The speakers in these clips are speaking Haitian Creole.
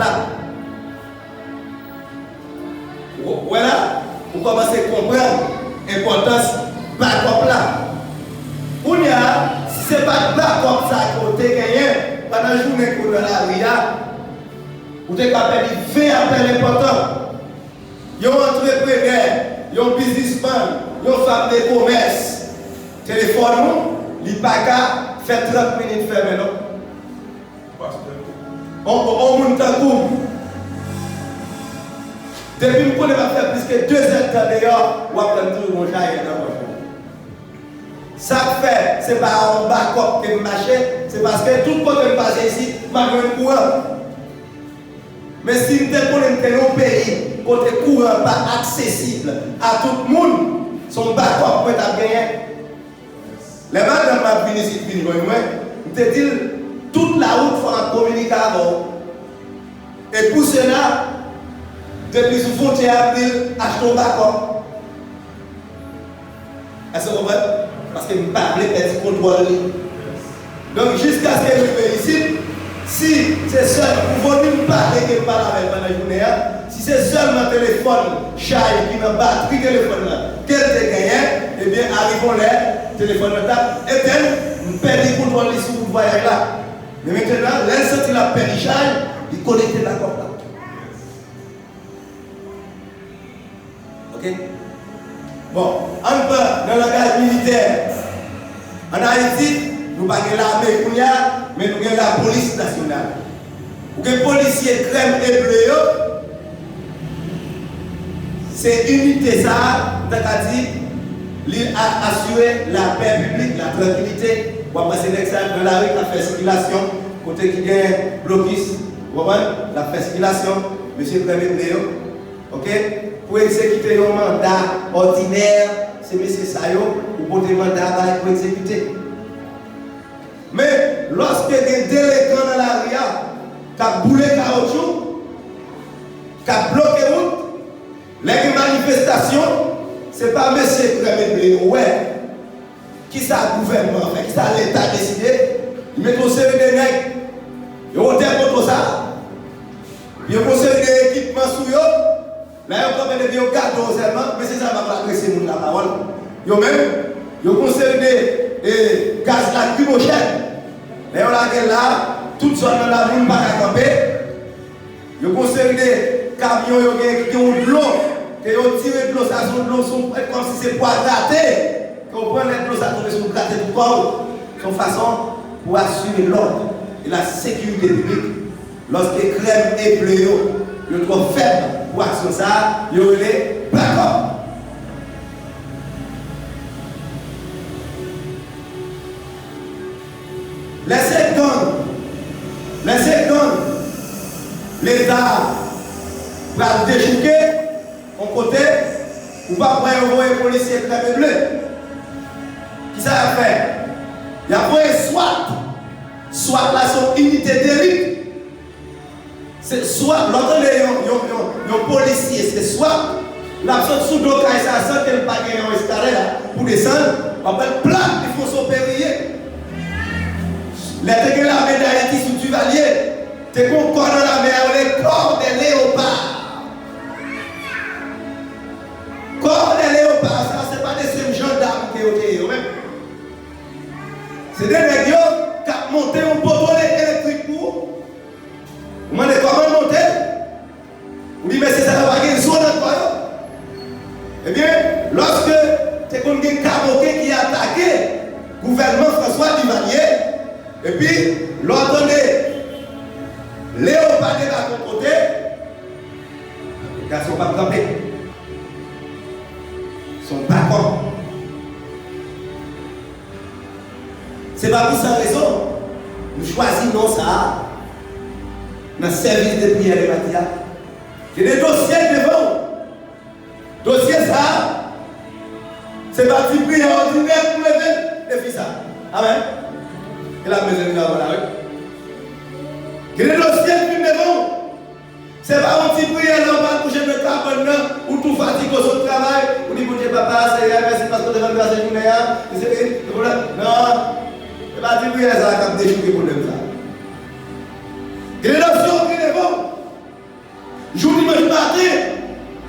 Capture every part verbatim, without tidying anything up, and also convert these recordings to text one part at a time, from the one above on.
la. Ou wè la, ou kòmanse konprann enpòtans bakòp la. Kounye a, si se pa t bakòp sa ke w te genyen pandan jounen ke w nan lari a, ou te ka pèdi ven apèl enpòtan. Yon antreprenè, yon biznismann, yon fanm de komès, telefòn ou, li pa ka fè trant minit fèmen non. On, on, on moun tankou m, depi m konnen m ap fè plis ke de zèdtan deyò, w ap tann toujou yon jayè nan pòch mwen. Sa k fè se pa yon bakòp ke m mache, se paske tout kote m pase isit, m ap jwenn kouran. Men si m te konnen m te yon peyi kote kouran pa aksesib a tout moun, se yon bakòp mwen t ap genyen. Lè madanm m ap vin isit vin jwenn mwen, m te di l, tout lawout fò m ap kominike avè w. E pou sela, depi sou fwontyè a, m di l, achte yon bakòp. Èske w konprann? Paske m pa vle pèdi kontwòl li. Donk, jiskaske m rive isit, si se sèl pou vòlè m pale ke m pale avè l pandan jounen an, si se sèlman telefòn chay ki nan batri telefòn nan ke l te genyen, ebyen, arive yon lè, telefòn nan t ap etenn, m pèdi kontwòl li sou wout vwayaj la. Men mentnan, lè l santi l ap pèdi chay, li konekte bakòp la. Ok? Bon, ann pran nan langaj militè. Ann Ayiti, nou pa gen lame kounye a, men nou gen lapolis nasyonal. Ou gen polisye krèm e ble yo, se inite sa a, m ta ka di, li a-, asire lapè piblik, la trankilite. W ap wè se nèg sa yo nan lari k ap fè sikilasyon, kote ki gen blokis, ou konprann? L ap fè sikilasyon, mesye krèm e ble yo. Ok? Pou egzekite yon manda òdinè, se mesye sa yo ou pote manda a bay pou egzekite. Men, lòske gen delenkan nan lari a k ap boule kawotchou, k ap bloke wout, lè gen manifestasyon, se pa mesye krèm e ble yo wè. Kisa gouvènman an fè? Kisa Leta deside? Li mete yon seri de nèg, yo wotè poto sa, yo gen yon seri de ekipman sou yo, lè yo kanpe depi yo gade w sèlman, mesye sa yo pa pral adrese moun lapawòl. Yo menm, yo gen yon seri de, e, gaz lakrimojèn. Lè yo lage l la, tout zòn nan la moun pa ka kanpe. Yo gen yon seri de kamyon yo gen ki gen yon dlo, ke yo tire dlo sa, se yon dlo, se yon, kòmsi se pwa grate, ke w pran lè dlo sa tonbe sou w, grate tout kò w. Se yon fason pou asire lòd e la sekirite piblik. Lòske krèm e ble yo, yo twò fèb pou aksyon sa a, yo rele bakòp. Lè se gang, lè se gang, Leta pral dechouke yon kote, ou p ap wè yo voye polisye krèm e ble. Kisa y ap fè? Y ap voye swat. Swat la se yon inite delit. Se swat, lè w tande yon, yon, yon, yon polisye, se swat, l ap sot sou do kay sa a san ke l pa gen yon eskalè pou desann, w ap wè l plat, li fè yon so periye. Lè te gen lame Dayiti sou Divalye, te gen yon kò nan lame a yo rele Corps des Léopards. Corps des Léopards sa, se pa de senp jandam ke yo te ye yo menm. Se de nèg yo k ap monte yon poto elektrik pou ou. Ou mande kòman l monte? Ou di mesye sa yo pa gen zo nan kò yo. Ebyen, lòske te konn gen kamoken ki atake gouvènman François Duvalier, epi lè w tande leyopa debake yon kote, gason p ap kanpe. Se yon bakòp. Se pa pou san rezon nou chwazi non sa a nan sèvis de priyè le maten a. Gen de dosye k devan w. Dosye sa a, se pa ti priyè òdinè pou leve defi sa a. Amèn. E l ap bezwen vin avan la, wi. Gen de dosye k vin devan w. Se pa yon ti priyè lè w pral kouche nan kabann nan, ou tou fatige, w sot travay, ou di, Bondye, Papa, Seyè, mèsi paske w te fè m trase jounen an, e se, e, e, non, se pa ti priyè sa a k ap dechouke pwoblèm sa a. Gen de dosye w gen devan w,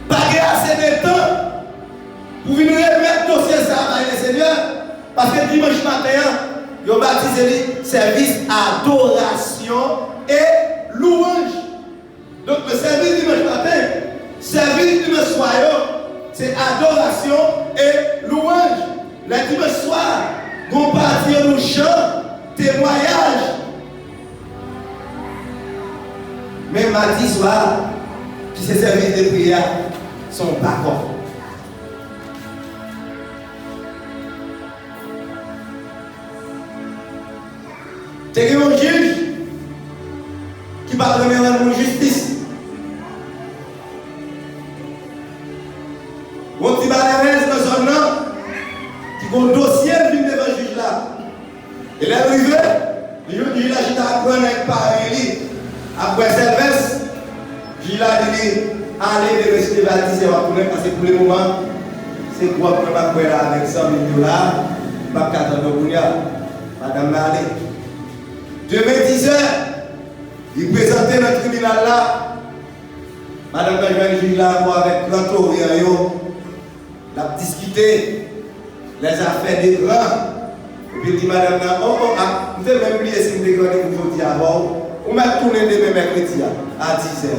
pa gen ase de tan pou vin remèt dosye sa a bay Lesenyè, paske dimanch maten an, yo batize li sèvis adorasyon e louwanj. Donk, nan sèvis dimanch maten, sèvis dimanch swa yo, se adorasyon e louwanj. Lè dimanch swa, gon pati yo nou chan, temwayaj. Men madi swa, ki se sèvis de priyè, se yon bakò. Te gen yon jij ki pa t renmen rann moun jistis. Yon ti malerèz nan zòn nan, ki gon dosye l vin devan jij la. E lè l rive, li jwenn jij la chita ak gran nèg parèy li, ap bwè sèvès. Jij la di li, "Ale, demen si Dye vle a dizè w ap tounen, paske pou lemoman, se gwòg mwen m ap bwè la avèk zanmi m yo la, m p ap ka tande w kounye a." Madanm nan ale. Demen dizè, li prezante nan tribinal la. Madanm nan jwenn jij la ankò avèk gran toryan yo. L ap diskite lèzafè de gran. Epi l di madanm nan, "O, o, a, m te menm bliye si m te gen randevou jodi a avè w. Ou mèt tounen demen mèkredi a, a dizè."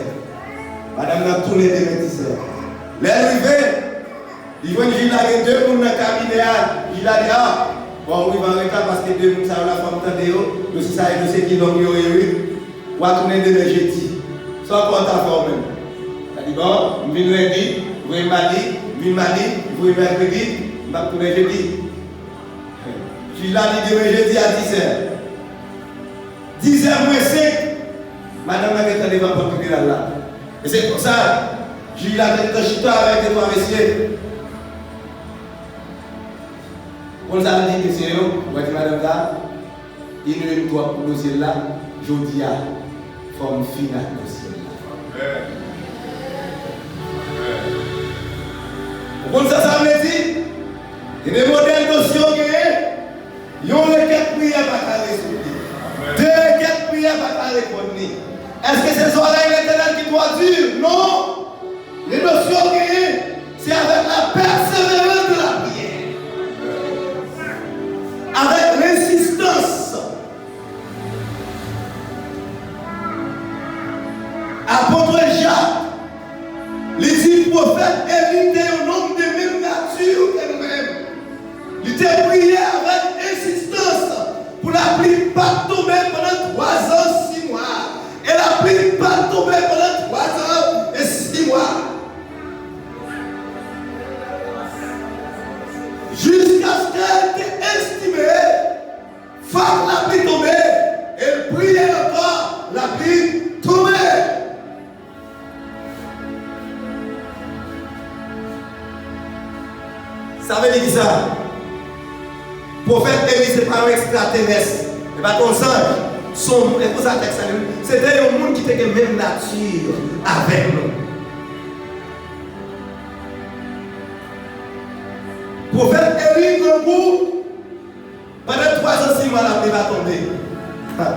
Madanm nan tounen demen dizè. Lè l rive, li jwenn jij la gen de moun nan kabinè a. Jij la di, "A, bon, ou rive an reta paske de moun sa yo la, fò m tande yo. Dosye sa e dosye ki long yo ye, wi." W a tounen demen jedi. Sa w konn ta fè w menm? Sa di, "Bon, m vin lendi, voye m madi, m vin madi, voye m mèkredi, m p ap tounen jedi." Jij la di, "Demen jedi a dizè." Dizè mwens senk, madanm nan gentan devan pòt tribinal la. E se konsa, jij la te gentan chita avèk de twa mesye. Konn sa l di mesye yo, w a di madanm sa, "Li nwi m twòp pou dosye l la, jodi a, fò m fini ak dosye l la." Ou konn sa sa vle di? Gen de modèl dosye w genyen, yon rekèt priyè pa ka rezoud li. De rekèt priyè pa ka reponn li. Èske se zòrèy Letènèl ki twò di? Non! Redaksyon w genyen, se avèk la pèseverans de la priyè. Avèk lensistans. Apot Jak, li di pwofèt Eli te yon nonm de menm nati ke nou menm. Li te priye avèk ensistans pou lapli pa t tonbe pandan twa zan sis mwa. E lapli pa t tonbe pandan twa zan e sis mwa. Jiskaske l te estime fòk lapli tonbe, e l priye ankò, lapli tonbe. Sa vle di kisa? Pwofèt Eli se pa yon ekstraterès, se pa t yon zanj, se yon, e konsa tèks la di, se te yon moun ki te gen menm nati avèk nou. Pwofèt Eli grangou, pandan twa zan sis mwa lapli pa tonbe. Ha.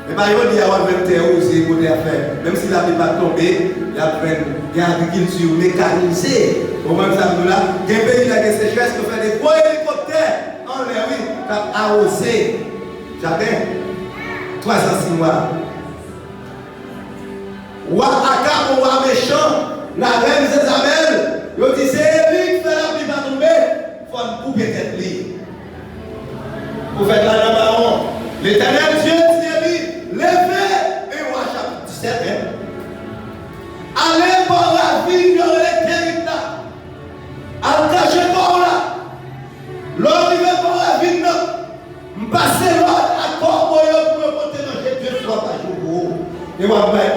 E pa jodi a w ap jwenn tè wouze kote y ap fè. Menm si lapli pa t tonbe, y ap jwenn gen agrikilti mekanize. Ou konprann sa m di w la? Gen peyi la gen sechrès, yo fè de gwo elikoptè anlè, wi, k ap awoze jaden. Twa zan sis mwa. Wa Akab, yon wa mechan, larèn Jezabèl, yo di se Eli ki fè lapli pa tonbe, fò n koupe tèt li. Pwofèt la nan bawon. Letènèl Dye di Eli, leve, e Wa chapit disèt menm. Ale bò ravin yo rele Kerit la. Al kache kò w la. Lè w rive bò ravin nan, m pase lòd a kòbo yo pou yo pote manje de fwa pa jou pou ou. E w ap bay